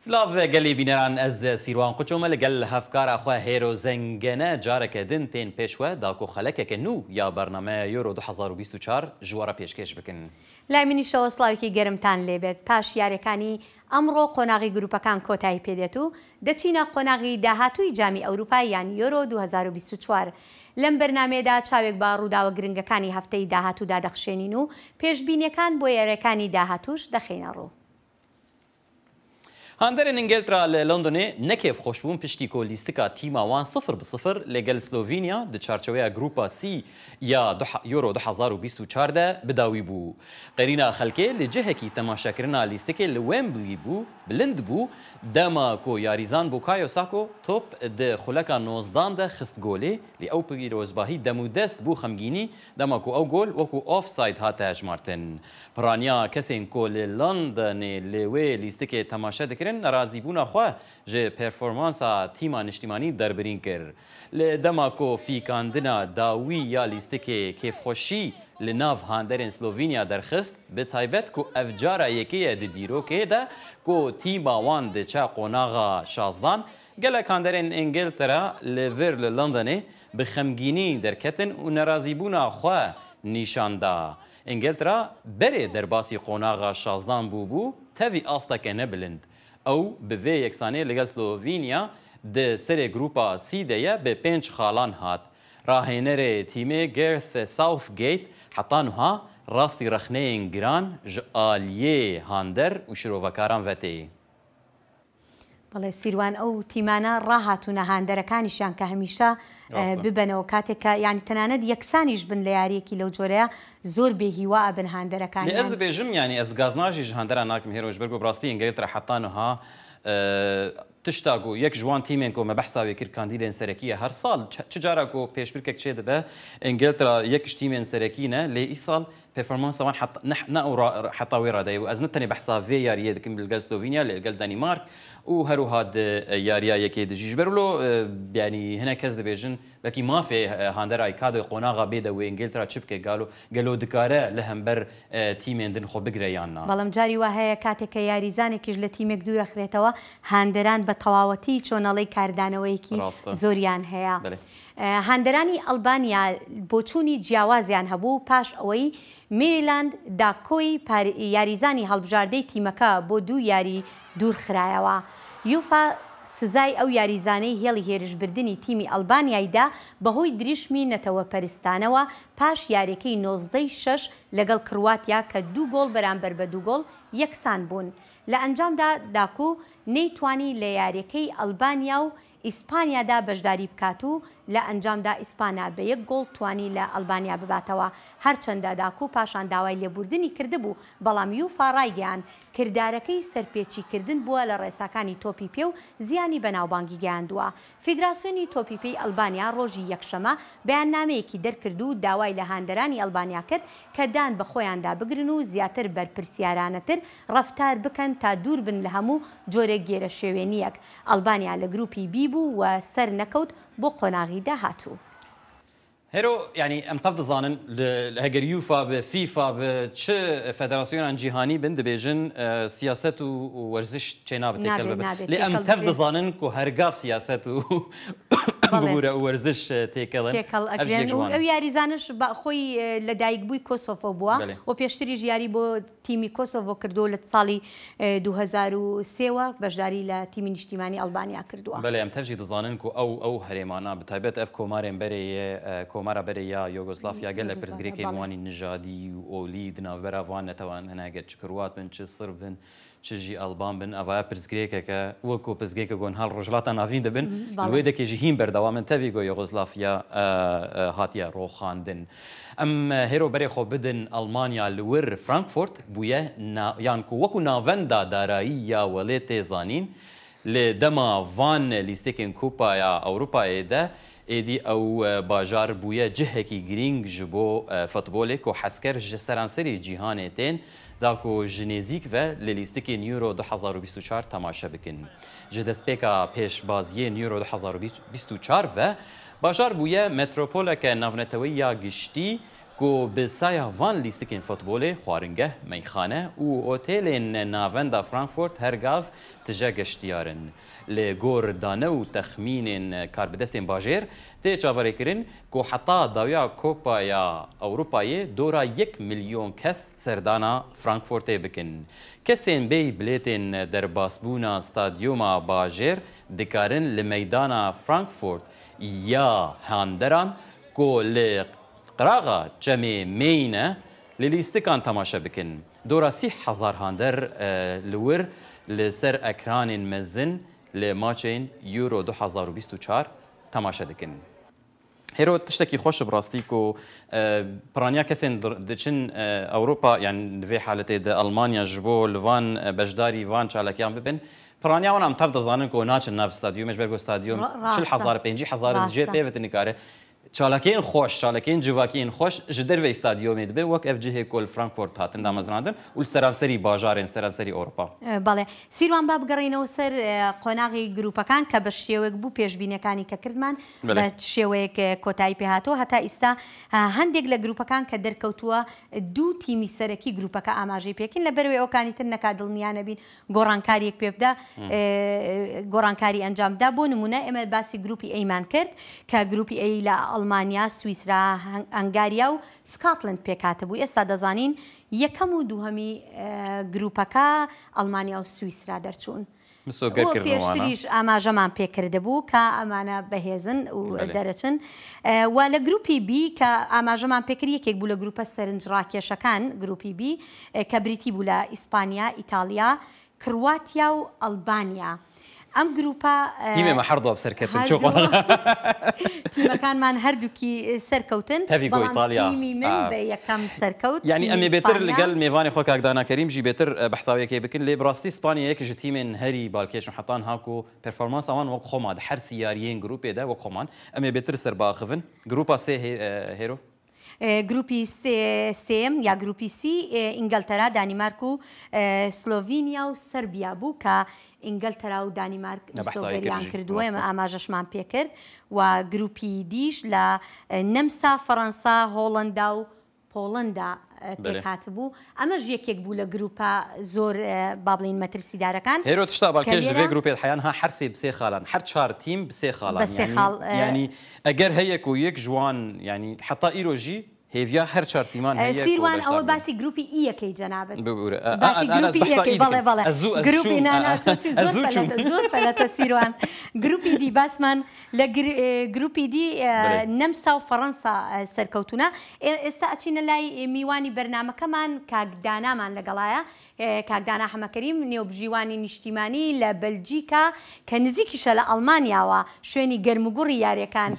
سلاڤ گەلی بینەران ئەز سیروان قوچۆمە لەگەل هەڤکارا خوە هێرۆ زەنگەنە جارەکە دن تێن پێش وە داکۆ خەلەکەکە نوو یا بەرنامەیا یۆرۆ 2024 ژ وەڕە پێشکێش بکن. لای منیشەوە سڵاوێکی گەرمتان لێبێت پاش یاریەکانی ئەمڕۆ قۆناغی گروپەکان کۆتایی پێدێت و دەچینە قۆناغی داهاتووی جامی ئەوروپا یان یۆرۆ 2024 لەم بەرنامەیەدا چاوێک بە ڕووداوە گرنگەکانی هەفتەی داهاتوودا دەخشێنین و پێشبینیەکان بۆ یاریەکانی داهاتووش دەخەینە ڕوو. هاندەرێن ئینگێلترا لە لۆندۆنێ نە کێفخۆش بوون پشتی کۆ لیستکا تیما وان سفر بە سفر لە گەل سلۆڤینیا di çarçoveya grûpa C ya Euro 2024 de bi dawî bû. Qêrîna xelkê li cihekî temaşekirina lîstikê li Wembley bû bilind bû dema ku yarîzan Bukayo Sako top di xuleka nozdan de xist golê lê ew pîrozbahî demûdest bû xemgînî dema ku ew gol wekû offside hate hejmartin. Piraniya kesên ku li Londonê li wê lîstikê temaşe dikirin nerazîbûna xwe ji performansa tîma niştîmanî derbirîn kir. Li dema ku fîkandina dawî ya lîstikê kêfxweşî li nav handerên Slovenya derxist bi taybet ku ev cara yekê ye di dîrokê de ku tîma wan diçe qonaxa şazdan gelek handerên Îngiltere li vir li Londonê bi xemgînî derketin û nerazîbûna xwe nîşan da. Îngiltere berê derbasî qonaxa şazdan bûbû tevî asteke nebilind. Ew bi vê yeksanê li gel Slovenya di serê grûpa C de ye bi pênc xalan hat. Rahênerê tîmê Gareth Southgate heta niha rastî rexneyên giran ji aliyê hander û şirovekaran ve tê. بەڵێ سیروان ئەو تیمانە ڕاهاتوونە هاندەرەکانیشیان کە هەمیشە ببەنەوە کاتێک کە یانی تەنانەت یەکسانیش بن لە یاریەکی لەو جۆرەیە زۆر بێ هیوا ئەبن لێ هاندەرەکانیان. ez dibêjim yanî ez gaznajî ji handeran nakim hêro ji ber ku bi rastî Îngiltere heta niha tişta ku yek ji wan tîmên ku me behsa wê kir kandîdên serekî ye her sal çi cara ku pêşbirkek çêdibe Îngiltere yek ji tîmên serekî ne lê îsal performansa wan heta ne ew heta wê radeyê bû. Ez ne tenê behsa vê yariyê dikim li gel Slovenya lê li gel Danîmark û her wiha di yariya yekê dijî. Ji ber wilo yanî hinek kes dibêjin belkî mafê handerayê ka di qonaxa bê de wê Îngiltere çi bike galo gelo dikare li hember tîmên din xwe bigire yan na. بەڵام جاری وا هەیە کاتێک کە یاریزانێکیش لە تیمێک دوورەخرێتەوە هاندەران بە تەواوەتی چۆنەڵی کاردانەوەیەکی زۆریان هەیە. هاندەرانی ئەلبانیا بۆچوونی جیاوازیان هەبوو پاش ئەوەی میریلاند داکۆی یاریزانی هەڵبژاردەی تیمەکە بۆ دوو یاری دوورخرایەوە. یوفا سزای ئەو یاریزانەی هێڵی هێرشبردنی تیمی ئەلبانیای دا بەهۆی دریشمی نەتەوەپەرستانەوە پاش یاریەکەی 19 ی شەش لەگەڵ کڕواتیا کە دوو گۆڵ بەرامبەر بە دوو گۆڵ یەکسان بوون. لە ئەنجامدا داکو نەیتوانی لە یاریەکەی ئەلبانیا و ئیسپانیادا بەشداری بکات و لە ئەنجامدا ئیسپانا بە یەک گۆڵ توانی لە ئەلبانیا بباتەوە، هەرچەندە داکو پاشان داوای لێبوردنی کردبوو، بەڵام یوفا رایگەیاند کردارەکەی سەرپێچیکردن بووە لە رێساکانی تۆپی پێ و زیانی بە ناوبانگی گەیاندووە. فیدراسیۆنی تۆپی پێی ئەلبانیا رۆژی یەکشەمە بەیاننامەیەکی دەرکرد و داوای لە هاندەرانی ئەلبانیا کرد کە دان بە خۆیاندا بگرن و زیاتر بەرپرسیارانەتر رەفتار بکەن تا دووربن لە هەموو جۆرە گێرەشێوێنییەک. ئەلبانیا لە گروپی بی بوو و سەرنەکەوت بۆ قۆناغی داهاتوو. هێرۆ یانی ئەم تەڤ دزانن هەگەر یوفا بێ فیفا بێ چ فێدراسیۆنان جیهانی بن دبێژن سیاسەت و وەرزش چێ نابێ تێکەل نابێ ببن نابێ لێ ئەم تێکەڵ تەڤ بکرێت. دزانن کو هەرگاڤ سیاسەت و بەڵێ. ببورە و وەرزش تێکەڵن تێکەڵ ئەڤ ئەکرێن یەک و ژوانن. ئەو یاریزانەش بە خۆی لە دایکبووی کۆسۆڤۆ بووە بەلێ. و پێشتریش یاری بۆ تیمی کۆسۆڤۆ کردووە لە ساڵی 2003 وە بەشداری لە تیمی نیشتیمانی ئەلبانیا کردووە. بەلێ ئەم تەڤ ژی دزانن کو ئەو ئەو هەرێمانە بە تایبەت ئەڤ کۆمارێن بەرێ یێ کۆمارا بەرێ یا یۆگۆسلافیا گەلەک یۆگۆسلافیا پرسگرێکێن بەڵێ. وانی نژادی و ئۆلی di navbera van netewan hene eger çi Kroat bin çi Sirb bin çi jî Alban bin evaya pirsgirêkeke wek ku pirsgirêke ku niha li Rojhilata Navîn dibin li بەڵێ. wê dekê jî hîn berdewam in tevî ku Yugoslavya hatiye roxandin. Em hêro berê xwe bidin Almanya li wir Frankfurt bûye yan ku wekû navenda darayî ya welê tê zanîn li dema van lîstikên Kupaya Ewropayê de êdî ew bajar bûye cihekî girîng ji bo futbolê ku hesker ji seranserî cîhanê tên da ku ji nêzîk ve li lîstikên Euro 2024 temaşe bikin. Ji destpêka pêşbaziyên Euro 2024 ve bajar bûye metropoleke navneteweyî ya giştî. ku bi saya van lîstikên futbolê xwaringeh, meyxane û otêlên navenda Frankfurt her gav tije geştyar in. Li gor dane û texmînên karbidestên bajêr, tê çaverêkirin ku heta dawiya Kopaya Ewropayê dora yek milyon kes serdana Frankfurtê bikin. Kesên bêyî bilêtên derbasbûna stadyuma bajêr dikarin li meydana Frankfurt ya handeran ku li qiraxa çemê Main e li lîstikan temaşe bikin. Dora 30,000 hander li wir li ser ekranên mezin li maçên Euro 2024 temaşe dikin. Hêro tiştekî xweş bi rastî ku piraniya kesên diçin Ewropa yan li vê haletê di Elmanya ji bo li van beşdarî van çalakiyan bibin, piraniya wan em tev dizanin ku naçin nav stadyumê ji ber ku stadyum 40,000 50,000 jê pê ve tu nikare. Çalakiyên xweş, çalakiyên civakî yên xweş ji derveyî stadyumê dibe wek ev cihê ku li Frankfurt hatin damezrandin û li seranserî bajarên seranserî Ewropa. Belê. Sîrwan ba bigerênەوە سەر قۆناغی گروپەکان کە بە شێوەیەک بوو پێشبینیەکانی کە کردمان بە شێوەیەک کۆتایی پێهاتووە هەتا ئیستا هەندێک لە گروپەکان کە دەرکەوتووە دوو تیمی سەرەکی گروپەکە ئاماژەی پێکین لە بەروی ئەوکانی تر نەکا دڵنیا نەبین گۆڕانکاریەک پێ بدا گۆڕانکاری ئەنجام بدا بۆ نمونە ئێمە باسی گروپی A مان کرد کە گروپی A لە ئەڵمانیا سویسرا هەنگاریا و سکاتلند پێکهاتبوو ئێستا دەزانین یەکەم و دووهەمی گروپەکە ئەڵمانیا و سویسرا دەرچوون. مسۆگەر و کردن وانە. پێشتریش ئاماژەمان پێکردبوو کە ئەمانە بەهێزن و بەلێ. دەرەچن. و لە گروپی بی کە ئاماژەمان پێکرد یەکێک بوو لە گروپە سەرنجڕاکێشەکان گروپی بی کە بریتی بوو لە ئیسپانیا، ئیتاڵیا، کرواتیا و ئەلبانیا. ئەم گروپە تیمێ مە هەردوو بسەرکەتن چۆ هەردوو تیمەکانمان هەردووکی سەرکەوتن تەڤی گۆ بەڵام ئیتاڵیا تیمی من بە یەکەم سەرکەوت یعنی تیمی ئەمێ بێتر ئیسپانیا لەگەل مێوانی خۆ کاک دانا کەریم ژی بێتر بەحساویەکەی بکن لێ بڕاستی ئیسپانیا یەک ji تیمên herî balkêş û hetan ha ku performansa wan wek xwe ma di her sî yariyên grûpê de wek xwe man em ê bêtir ser biaxivin. Grûpa sê hêro گروپی سێم یا گروپی سی ئینگلتەرا دانیمارک و سلۆڤینیا و سربیا بوو کە ئینگلتەرا و دانیمارک مسۆگەریان کردووە ئێمە ئاماژەشمان پێکرد و گروپی دیش لە نەمسا فەڕەنسا هۆڵندا و پۆڵندا پێکهاتبوو ئەمەش یەکێک بوو لە گروپە زۆر با بڵێین مەترسیدارەکان هێرۆ تشتا باڵکێش دەبێ گروپێ حیان ها هەر سێ بسێ خاڵان هەر چهار تیم بسێ خاڵان بە سێ خاڵ یعنی ئەگەر هەیە و یەک ژوان یعنی حتا ئیرۆژی هێڤیا هەر چهار تیمان هەیە سیروان ئەوە باسی گروپی ئیەکەی جەنابت ببورە باسی گروپی ئیەکەی بەڵێ بەڵێ گروپی نا نا تۆ چی زۆر پەلەتە زۆر پەلەتە سیروان گروپی دی باسمان لە گروپی دی نەمسا و فەڕەنسا سەرکەوتونە ئێستا ئەچینە لای میوانی بەرنامەکەمان کاک دانامان لەگەڵایە کاک دانا حەمەکەریم نێوبژیوانی نیشتیمانی لە بەلجیکا کە نزیکیشە لە ئەڵمانیاوە شوێنی گەرموگوڕی یاریەکان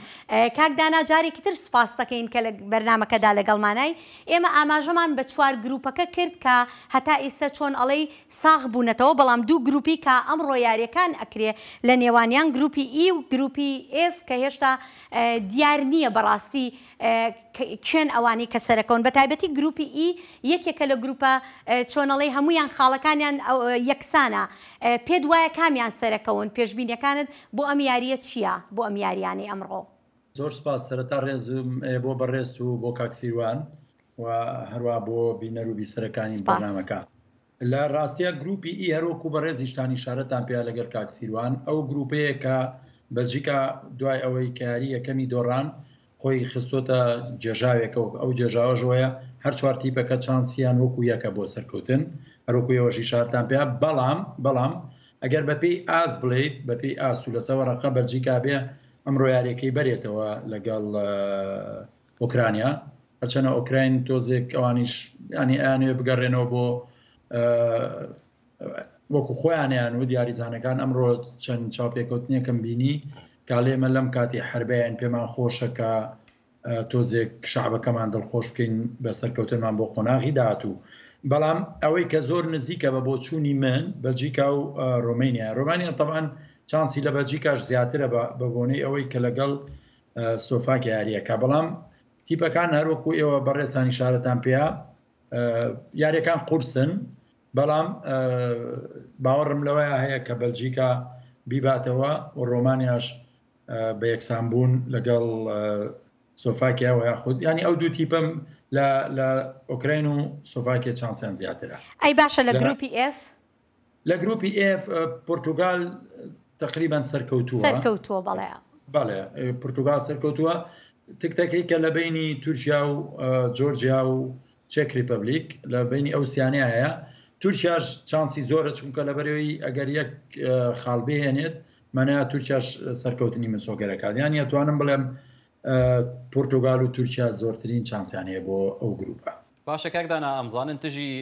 کاک دانا جارێکی تر سوپاس دەکەین کە لە بەرنامەکەدا لەگەڵمانای ئێمە ئاماژەمان بە چوار گروپەکە کرد کە هەتا ئێستا چۆن ئەڵێی ساغ بوونەتەوە بەڵام دوو گروپی کە ئەمڕۆ یاریەکان ئەکرێ لە نێوانیان گروپی ئی و گروپی ئێف کە هێشتا دیار نییە بەڕاستی کێن ئەوانەی کە سەرەکەون بە تایبەتی گروپی ئی یەکێکە لە گروپە چۆنەڵی هەمویان خاڵەکانیان یەکسانە پێت وایە کامیان سەرەکەون پێشبینیەکانت بۆ ئەم یاریە چییە بۆ ئەم یاریانەی ئەمڕۆ؟ زۆر سپاس سەرەتا ڕێزم بۆ بەڕێزت و بۆ کاک سیروان و هەروە بۆ بینەر و بیسەرەکانی بەرنامەکە. لە ڕاستیا گروپی ئی هەروەکو بەڕێزیشتان ئیشارەتان پێیا لەگەر کاک سیروان ئەو گروپەیە کە بەلجیکا دوای ئەوەی کە یاری یەکەمی دۆڕان خۆی خستۆتە جێژاوێکەوە ئەو جێژاوەش ئەوەیە هەر چوار تیپەکە چانسیان وەکو یەکە بۆ سەرکەوتن هەروەکو ئێوەش ئیشارەتان پێیا بەڵام بەڵام ئەگەر بەپێی ئاست بڵێیت بەپێی ئاست و لەسەر وەرەقە بەلجیکا بێ ئەمڕۆ یاریەکەی بەرێتەوە لەگەڵ ئۆکرانیا هەرچەنە ئۆکراین تۆزێک ئەوانیش ینی ئەیانەوێ بگەڕێنەوە بۆ وەکو خۆیانیان و دیاریزانەکان ئەمڕۆ چەند چاوپێکەوتنێکم بینی کاڵێمە لەم کاتی حربیان پێمان خۆشە کە تۆزێک شعبەکەمان دڵخۆش بکەین بە سەرکەوتنمان بۆ قۆناغی داهاتوو بەڵام ئەوەی کە زۆر نزیکە بە بۆچوونی من بەلجیکا و ڕۆمانیا ڕۆمانیا طبعا چانسی لە بەلجیکاش زیاترە بە بۆنەی ئەوەی کە لەگەڵ سلۆفاکیا یاریەکە بەڵام تیپەکان هەروەکو ئێوە بەڕێزتان ئیشارەتان پێیا یاریەکان قورسن بەڵام باوەڕم لەوەیە هەیە کە بەلجیکا بیباتەوە و ڕۆمانیاش بە یەکسان بوون لەگەڵ. سۆفاکیا و یاخود ینی ئەو دوو تیپم لە لە ئۆکراین و سۆفاکیا چانسیان زیاترە. ئەی باشە لە گروپی ئێف؟ لە گروپی ئێف پۆرتوگال تقریبا سەرکەوتووە. سەرکەوتووە بەڵێ. بەڵێ پرتوگال سەرکەوتووە تکتەکەی کە لە بینی تورکیا و جۆرجیا و چێک ریپبلیک لە بینی ئەو سیانەیە هەیە تورکیاش چانسی زۆرە چونکە لە بەرەوەی ئەگەر یەک خاڵ بهێنێت مانای تورکیاش سەرکەوتنی مسۆگەرەکات یان ئەتوانم بڵێم پورتوگال و تورکیا زۆرترین چانسیان هەیە بۆ ئەو گروپە. باشە کاک دانا ئەمزانن تژی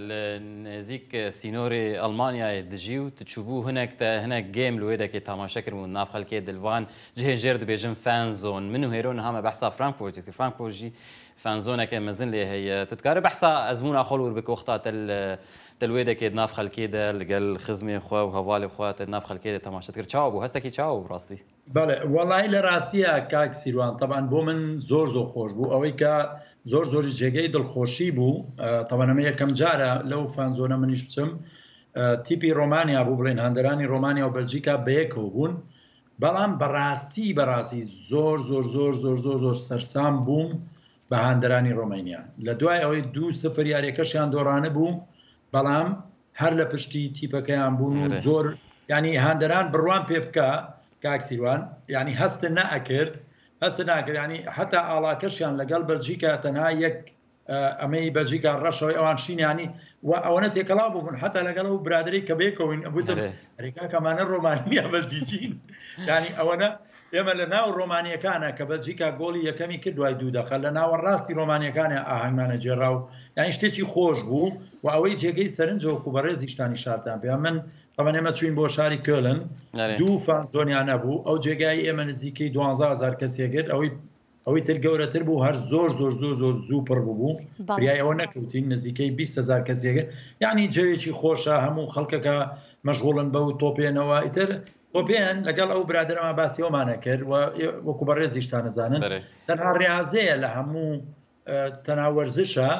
لە نێزیک سینۆرێ ئەڵمانیایێ دژی و تچوبوو هنەک تە هنەک گێم لوێ دەکێ تاماشە کربوون ناف خەلکێ دلڤان جهێ ژێر دبێژن fan zone من و هێرۆ نها مە بەحسا فرانکفۆرت کرد فرانکفۆرت ژی fan zone ەکێ مەزن لێ هەیە تە دکارە بەحسا ئەزموونا خۆ لور بکە وەختا تە تە لوێ دەکێ ناف خەلکێ دە لگەل خزمێ خوە و هەڤالێ خوە تە ناف خەلکێ دە تەماشە کرد چاوە بوو هەستەکی چاوە بوو ڕاستی؟ بەڵێ وەڵایی لە ڕاستیا کاک سیروان تەبعەن بۆ من زۆر زۆر خۆش بوو ئەوەی کە زۆر زۆری جێگەی دڵخۆشی بوو تەبعەن ئەمە یەکەم جارە لەو fan zone ە منیش بچم تیپی ڕۆمانیا بوو بڵێن هاندەرانی ڕۆمانیا و بەلجیکا بەیەکەوە بوون بەڵام بەڕاستی بەڕاستی زۆر زۆر زۆر زۆر زۆر زۆر سەرسام بووم بە هاندەرانی ڕۆمانیا لە دوای ئەوەی 2-0 یاریەکەشیان دۆڕانە بوو بەڵام هەر لە پشتی تیپەکەیان بوون و زۆر ینی هاندەران بڕوان پێ بکە کاک سیروان ینی هەستە نەئەکرد هەستە ناکرد ینی حتا ئاڵاکەشیان لەگەڵ بەلجیکا تەنها یەک ئەمەی بەلجیکا ڕەشەوەی ئەوان شینیانی و ئەوەنە تێکەڵاو بوون حتا لەگەڵ ئەو برادری کە بێکەوەین ئەبوتم ڕێکاکەمانە ڕۆمانیا بەلجیکین ینی ئەوەنە ئێمە لە ناو ڕۆمانییەکانە کە بەلجیکا گۆڵی یەکەمی کرد دوای دوو دەقە لە ناوەڕاستی ڕۆمانییەکانە ئاهەنگمانە گێڕا و یانی شتێکی خۆش بوو و ئەوەی جێگەی سەرنجە وەکو بەڕێزیشتان ئیشارەتان پێ من تەبعەن ئێمە چووین بۆ شاری کۆلن دوو fan zone یان نەبوو ئەو جێگای ئێمە نزیکەی 12000 کەسێک گرت ئەوەی ئەوەی تر گەورەتر بوو هەر زۆر زۆر زۆر زۆر زوو پڕ بوو فریای ئەوە نەکەوتین نزیکەی 20هزار کەسێک یعنی جەوێکی خۆشە هەموو خەڵکەکە مەشغوڵن بەو تۆپێنەوە ئیتر تۆپێن لەگەڵ ئەو برادەرەمان باسی ئەومانە کرد و وەکو بەڕێزیشتان ئەزانن تەنها ڕیازەیە لە هەموو تەنها وەرزشە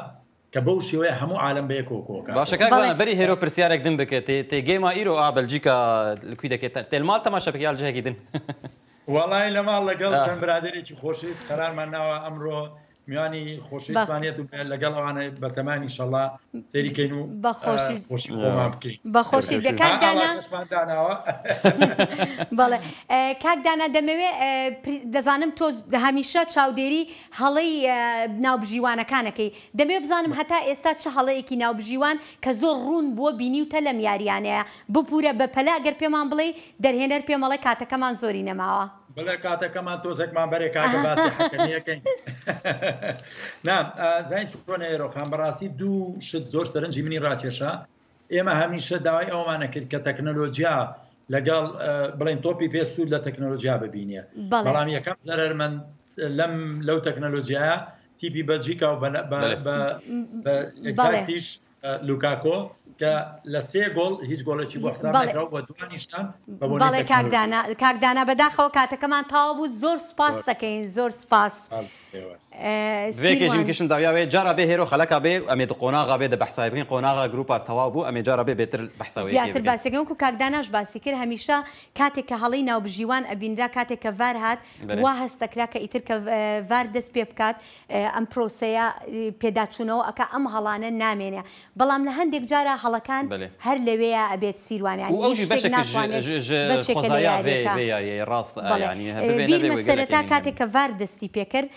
کە بەو شێوەیە هەموو عالەم بەیەکەوە کۆکاتەوە. باشە کاک زانا بەری هێرۆ پرسیارێک دن بکە تێ تێ game ا ئیرۆ ئا بەلجیکا لکوی دەکێ تێ لماڵ تەماشا بکە یا لجهێکی دن. وەڵای لە ماڵ لەگەڵ چەند برادەرێکی خۆشەویست قەرارمان ناوە ئەمڕۆ میوانی خۆشەویستمان یەت و لەگەڵ ئەوانە بەتەمان ئیشەڵا سەیری کەین و بەخۆشی خۆشی خۆمان بکەین. بەخۆشی بێ کاک دانا. ئاڵاکەشمان داناوە. بەڵێ کاک دانا دەمەوێ دەزانم تۆ هەمیشە چاودێری هەڵەی ناوبژیوانەکان ئەکەی دەمەوێ بزانم هەتا ئێستا چ هەڵەیەکی ناوبژیوان کە زۆر ڕوون بووە بینیوتە لەم یاریانەیە ببورە بەپەلە ئەگەر پێمان بڵێی دەرهێنەر پێمەڵێ کاتەکەمان زۆری نەماوە. بڵێ کاتەکەمان تۆزێکمان بەرێ کاکە باسی حەکەمیەکەین نا زین چۆنە ئێرۆخان بەڕاستی دوو شت زۆر سەرنجی منی ڕاکێشا ئێمە هەمیشە داوای ئەومانە کرد کە تەکنەلۆجیا لەگەڵ بڵێن تۆپی پێ سوود لە تەکنەلۆجیا ببینێ بەڵام یەکەم زەرەرمەند لەم لەو تەکنەلۆجیایە تیپی بەلجیکا و بە ئێگزاکتیش لوکاکۆ کە لە سێ گۆڵ هیچ گۆڵێکی بۆ حساب نەکرا و دوانیشتان بە بۆنەی بەڵێ کاک تەکنەلۆژیا. دانا کاک دانا بەداخەوە کاتەکەمان تەواو بوو زۆر سوپاست زۆر دەکەین زۆر سوپاس سوپاس بۆ ئێوەش. ڤێکێ ژی سیروان. کشم داویا وێ جارا بێ هێرۆ خەلەکا بێ ئەمێ د قۆناغا بێ دە بەحساێ بکەین قۆناغا گروپا تەواو بوو ئەمێ جارا بێ بێتر بەحسا وێ کێ زیاتر بکەین. باسی ئەکەین وەکو کاک داناش باسی کرد هەمیشە کاتێک کە هەڵەی ناوبژیوان ئەبینرا کاتێک کە ڤار هات بەرێ. وا هەست دەکرا کە ئیتر کە ڤار دەست پێ بکات ئەم پرۆسەیە پێداچوونەوە ئەکا ئەم هەڵانە نامێنێ بەڵام لە هەندێک جارا هەڵەکان بەلێ. هەر لەوێیا ئەبێت سیروان و یانی ئەو هیچ ژی شتێک بەشەک ژ ناتوانێت ژ ژ بەشێکە لە خۆزایا ڤێ یاریەکە ڤێ یاریەیە ڕاست ئە بەڵێ یانی هە بڤێ نەڤێ بیرمە وێ گەلەک سەرەتا ئێمین کاتێک هەن. کە ڤار دەستی پێکرد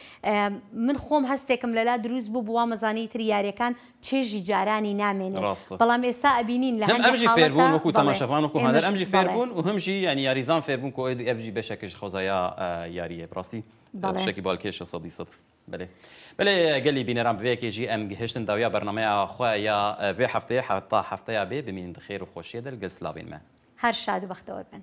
من خۆم هەستێکم لەلا دروست بوو بوو وامەزانی ئیتر یاریەکان چێژی جارانی نامێنێ ڕاستە. بەڵام ئێستا ئەبینین لە هەم هەندێک ئەم ژی حاڵەتا فێربوون وەکوو بەڵێ تەماشەڤان وەکوو هاندەر ئێمەش ئەم ژی بەڵێ فێربوون و هەم ژی یانی یاریزان فێربوون کۆ ئێدی ئەڤ ژی بەشەک ژ خۆزایا یاریە بەڕاستی بەڵێ. تشتەکی بالکێشە سەدی سەد. بەلێ بەلێ گەلی بینەران بڤێکێ ژی ئەم گهشتن داویا بەرنامەیا خوە یا ڤێ هەفتەیە حەتا هەفتەیا بێ بمینن د خێر و خۆشیە دە لگەل سلاڤێن مە. هەر شاد و بەختەوەر بن.